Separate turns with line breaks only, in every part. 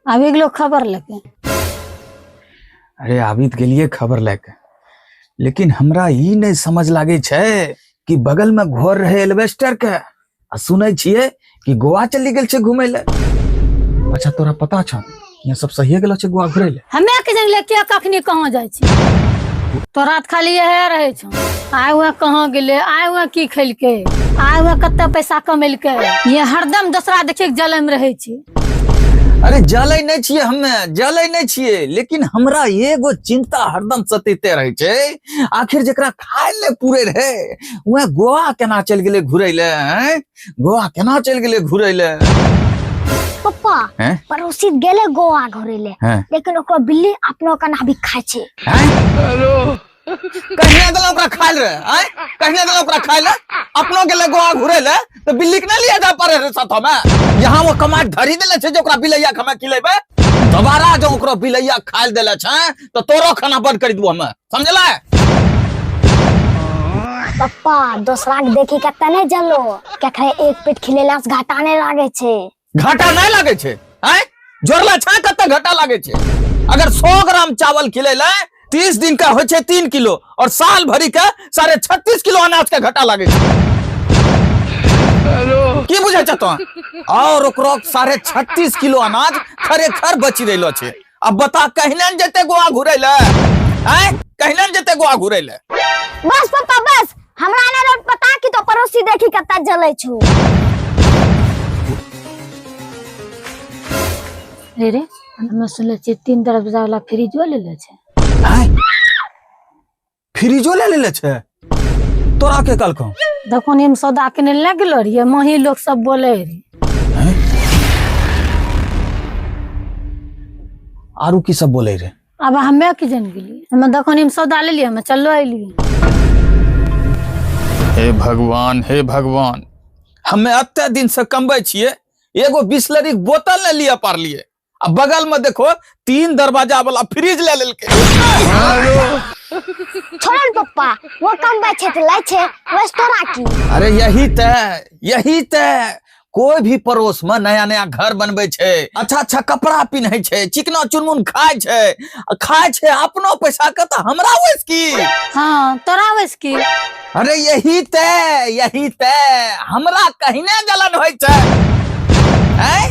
आबि गेलो खबर लेके?
अरे आबि तऽ गेलियै खबर लए के, लेकिन हमरा ई नहि समझ लागै छै कि बगल में घर रहे एल्वेस्टर के, आ सुनै छियै कि गोवा चली गेल छै घुमै लए। अच्छा तोरा पता छौ यहाँ सब सहिए गेलो छै गोवा घुरै लए?
हमे के जानले के कखनी कहाँ जाइ छै, तोरा तऽ खाली इहे रहै छौ, आइ हुआ कहाँ गेलै, आइ हुआ की खेलकै, आइ हुआ कते पैसा कमेलकै, ये हरदम दोसरा देखिके जलै में रहै छी।
अरे जलै नहि छियै, हमे जलै नहि छियै, लेकिन हमरा एगो चिंता हरदम सतैते रहै छै, आखिर जेकरा खाय ले पूरे रहे वह गोवा केना चलि गेलै घुरै ले? आँय? गोवा केना चलि गेलै घुरै ले?
पप्पा,
हैं?
पड़ोसी गेले गोवा घुरे ले,
हैं?
लेकिन ओकरो बिल्ली अपनो कना भी खाय छै।
हैं? कहिया देला ओकरा खाय ले? आँय, कहिया देला ओकरा खाय ले? अपनो गेले गोवा घुरे ले तो बिल्ली के नहीं लिया जा पारे रे साथ में। यहाँ वो कमाई धरी देले छै जे ओकरा बिलैया के हमे खिलेबै। दोबारा जो ओकरो बिलैया खाय देले छै तो तोरो खाना बंद कर देबो हमे, समझला?
पप्पा, दोसरा के देखी के तने जलो, केकरे एक पेट खिलेला से घाटा नहीं लागे छै।
घाटा नहीं लागे छै? आँय, जोड़ला छै कते घाटा लागे छै? अगर 100 ग्राम चावल खिलेला 30 दिन का होइ छै 3 किलो, और साल भरी के 36.5 किलो अनाज के घाटा लागे छै। की बुझै छ तो? और ओकरो 36.5 किलो अनाज खरे खर बची रहलो छै। अब बता, कहिने ने जेते गोवा घुरै ले? आँय, कहिने ने जेते गोवा घुरै ले?
बस पप्पा बस, हमरा ने रोड पता कि तो पड़ोसी देखी कत्ता जलै छौ।
रे रे, हमे सुनले छियै 3 दरवाजा वाला फ्रिजो लेले छै।
आँय, फ्रिजो ले लेले छै? तोरा के कहलकौ?
दोकान में सौदा किने लए गेलो रहियै, माही लोग सब बोले रहे।
आरू की सब बोले रे?
अब हमे की जान गेलियै, हमे दोकान में सौदा लेलियै, हमे चलो अयलियै।
हे भगवान, हे भगवान, हमे एते दिन से कमबै छियै, एगो बिसलरी के बोतल ने लिअ पारलियै, आ बगल में देखो 3 दरवाजा वाला फ्रिज ले लेलकै।
छोड़ो ने पप्पा, वो कमबै छै तऽ लै छै, बस तोरा की?
अरे यही ते कोई भी पड़ोस में नया नया घर बनबै छै, अच्छा अच्छा कपड़ा पिन्है छै, चिकना चुनमुन खाय छै, आ खाय छै अपनो पैसा के, तऽ हमरा वैस की?
हाँ, तोरा वैस की?
अरे यही ते हमरा कहिने जलन होइ छै। हैं?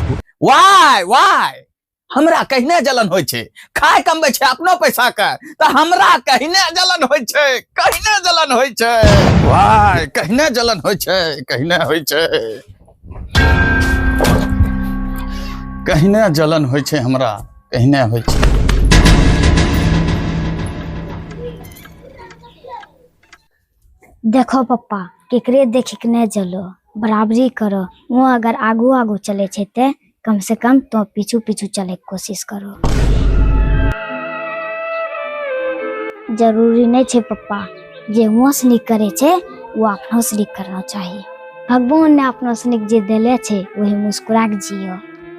वाय वाय, हमरा कहिने जलन होइ छै? खाय कमबै छै अपनो पैसा के, तऽ हमरा कहिने जलन होइ छै? कहिने जलन होइ छै? वाय, कहिने जलन होइ छै? कहिने होइ छै? कहिने जलन होइ छै हमरा? कहिने होइ छै?
देखो पप्पा, केकरे देखी के नहीं जलो, बराबरी करो। वो अगर आगू आगू चले छै ते कम से कम तो पीछू पीछू चले के कोशिश करो। जरूरी नहीं छै पप्पा, जे वो से नीक करे छै वो अपनो से नीक करना चाहिए। भगवान ने अपनो से नीक जे देले छै वही मुस्कुरा के जियो,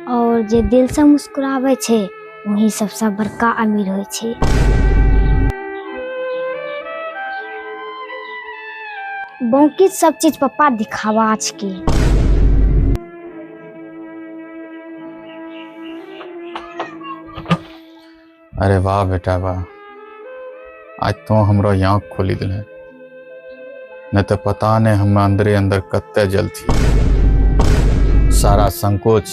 और जे दिल से मुस्कुरावे छै वही सबसे बड़का अमीर होइ छै। बाकी सब चीज पप्पा दिखावा छै।
अरे वाह बेटा वाह, आज तो हमरो आँख खोली दिले, नहीं तो पता नहीं हम अंदरे अंदर कत्ते जलती। सारा संकोच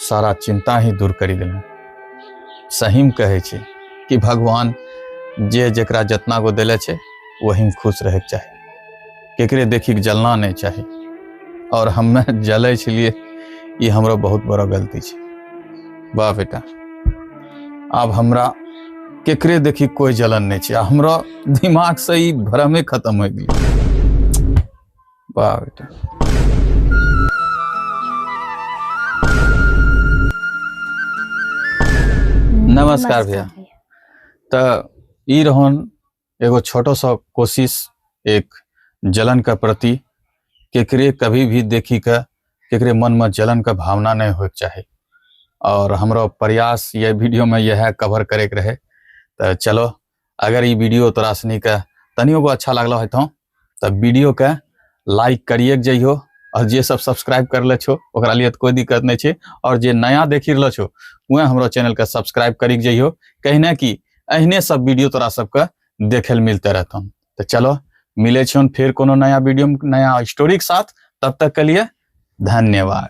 सारा चिंता ही दूर करी दिले। सही में कहै छै कि भगवान जे जकरा जतना गो देले छै वही में खुश रहे के चाही, केकरे देखी के जलना नहीं चाही। और हमे जलै छलिए, ई हमरो बहुत बड़ा गलती छै। वाह बेटा, आब हमरा केकरे देखी कोई जलन नहीं छै, आ हमरो दिमाग से ई भ्रमे खत्म हो गेलै। वाह बेटा। नमस्कार भैया। तो ई रहन एगो छोटो सा कोशिश, एक जलन के प्रति, केकरे कभी भी देखी के केकरे मन में जलन के भावना नहीं होके चाही। और हमरो प्रयास ये वीडियो में यह कवर करे के रहे। तो चलो, अगर ये वीडियो तोरा सनी के तनियो को अच्छा लगलो होतौ तो वीडियो के लाइक करिए जइहो और जे सब सब्सक्राइब करले छो ओकरा लिए तो कोई दिक्कत नहीं छै। और जे नया देखि रहलो छो वह हमरो चैनल के सब्सक्राइब करी के जइयो, कहने कि एहने सब वीडियो तोरा सबके देखे ल मिलते रहतन। तो चलो मिले छन फिर कोनो नया वीडियो में नया स्टोरी के साथ, तब तक के लिए धन्यवाद।